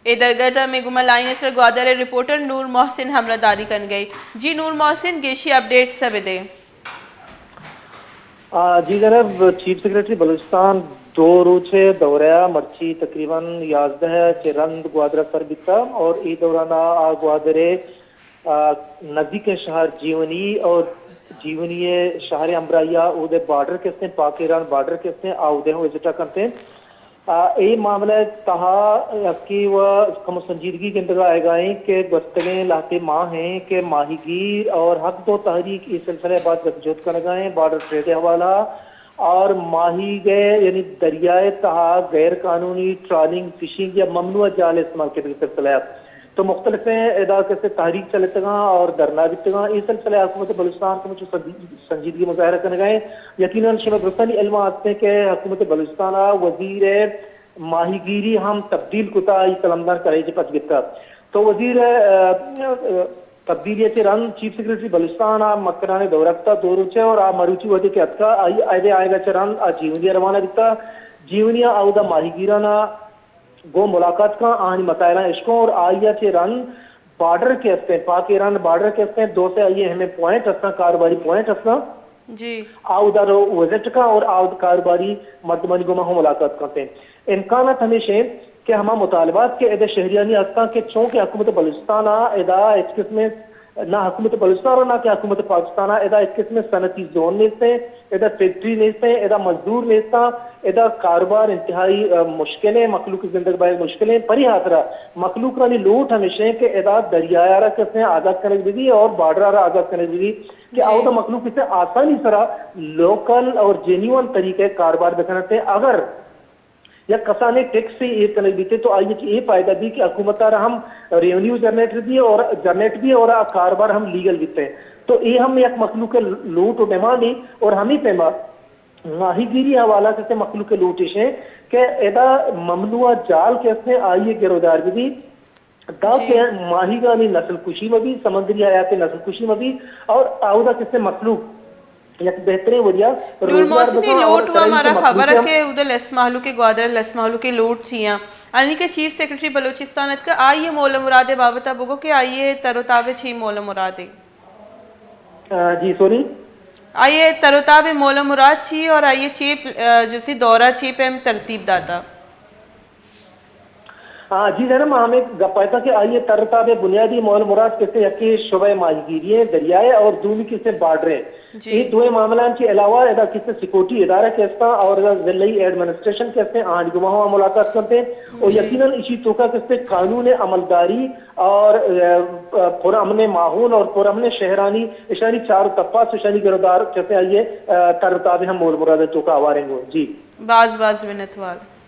اے درگت ءَ مئے گوما لائن ءِ سر گوادر ءِ رپورٹر نور محسن ہمراہ داری کنگ ءَ۔ جی نور محسن، گیشی اپڈیٹس ءَ بدے۔ آ، جی زینب، چیف سیکرٹری بلوچستان دو روچ ءِ دورہ ءَ مرچی تقریباً یازدہ ءَ چہ رند گوادر ءَ سر بیتا اور اے دوران ءَ آ گوادر ءِ، آ، نزیکیں شہر جیونی اور جیونی ءِ شہر ءِ ہمراہی ءَ اود ءِ بارڈر کہ استیں، پاک ایران بارڈر کہ استیں، آ اود ءَ ہم وزٹ ءَ کنت ایں۔ آ، اے معاملہ ءِ تہا یکے و کم سنجیدگی گندگ ءَ آیگ ءَ ایں کہ گوستگیں لہتے ماہ ایں کہ ماہیگیر اور حق دو تحریک اے سلسلہ ءَ باز جدوجہد کنگ ءَ ایں، بارڈر ٹریڈ ءِ حوالہ ءَ اور ماہیگ ءِ یعنی دریا ءِ تہا غیر قانونی ٹرالنگ، فشنگ یا ممنوعہ جال استعمال کنگ ءِ سلسلہ ءَ تو مختلفیں ادا کسے تحریک چلتگاں اور دھرنا بیتگاں۔ اے سلسلہ ءَ حکومت بلوچستان کمو چو سنجیدگی مظاہرہ کنگ ءَ ایں۔ یقیناً شمئے درستانی علم ءَ ہستیں کہ حکومت بلوچستان ءَ وزیر ماہیگیری ہم تبدیل کتا، آئی قلمدان کراچی ءَ پچ گپتا۔ تو وزیر، آ، آ، تبدیلی ءَ چہ رند چیف سیکرٹری بلوچستان ءَ مکران ءَ دورہ کتا دو روچ ءَ اور آ مروچی وھدے کہ اتکا، آئی ءِ آیگ ءَ چہ رند آ جیونی ءَ روانہ بیتا۔ جیونی ءَ اودا ماہیگیران ءَ گوں ملاقات کن، آہانی مسائلاں اشکن اور آئی ءَ چہ رند بارڈر کہ استیں، پاک ایران بارڈر کہ استیں، دو سے آئی ءِ اہمیں پوائنٹ استاں، کاروباری پوائنٹ استاں۔ جی۔ آ اودا رو وزٹ کن اور آ کاروباری مردمانی گوما ہم ملاقات کنت۔ امکانات ہمیش انت کہ ہما مطالبات کہ ادا شہریانی ہستاں کہ چونکہ حکومت بلوچستان ءَ ادا ہچ قسمیں نہ حکومت بلوچستان ءَ نہ کہ حکومت پاکستان ءَ ادا ہچ قسمیں صنعتی زون نیستیں، ادا فیکٹری نیستیں، ادا مزدور نیستاں، ادا کاروبار انتہائی، آ، مشکل ہیں، مخلوق زندگ باید مشکل ہیں۔ پری ہاترا مخلوقانی لوٹ ہمیش ہیں کہ ادا دریا ءَ را کسے آزاد کنگ بہ بی اور بارڈر ءَ را آزاد کنگ بہ بی کہ جی۔ اودا مخلوق اسے آسانی سرا لوکل اور جینیون طریقے کاروبار بکنتے۔ اگر یک کسانیں ٹیکس ایر کنگ بیتے تو آئی ءَ چہ اے فائدہ بی کہ حکومت ءَ را ہم ریونیو جنریٹ بی اور جنریٹ بی اور آ کاروبار ہم لیگل بیتے۔ تو اے ہم یک مخلوق ءِ لوٹ و ڈیمانڈ ایں اور ہمے پیما ماہی گیری حوالہ سے مخلوق ءِ لوٹ اش ایں کہ ادا ممنوعہ جال کہ استیں آئی ءِ گرودار بہ بی، جی۔ تاکہ ماہیگانی نسل کشی مہ بی، سمندری حیات نسل کشی مہ بی اور اودا کسے مخلوق یک بہتریں وڑیا نور روزگار محسن، اے بکن اور لوٹ و ترا ہمارا ایشی خبر مخلوق ہے ہم کہ ادھر لس مہلوک گوادر، لس مہلوک لوٹ چی ہیں؟ یعنی کہ چیف سیکرٹری بلوچستان ات کہ آئی مول مراد بابت بگو کہ آئی تر و تاب چی مول مراد ہے؟ آ، جی، سوری؟ آئی تر و تاب مول مراد چی اور آئی چی، آ، جسی دورہ چی پہ ترتیب داتا؟ آ، جی زینب، ما ہمیں گپ آیتا کہ آئی تر تاب بنیادی مول مراد کسے یکی شعبہ ماہیگیری ہیں، دریائے اور دومی کسے بارڈر ہیں۔ جی۔ یہ دوئے معاملان کے علاوہ ادا کسے سیکورٹی ادارہ کے استا اور ادا ضلعی ایڈمنسٹریشن کے استے آنی گما ہوا ملاقات کرتے ہیں اور جی۔ یقیناً اسی توکا کسے قانون عملداری اور، آ، آ، پرامن ماحول اور پرامن شہرانی اشانی چار تپاس اشانی گردار کسے آئیے، آ، تر تاب ہم مول مراد توکا آواریں گو۔ جی۔ باز باز منتوار۔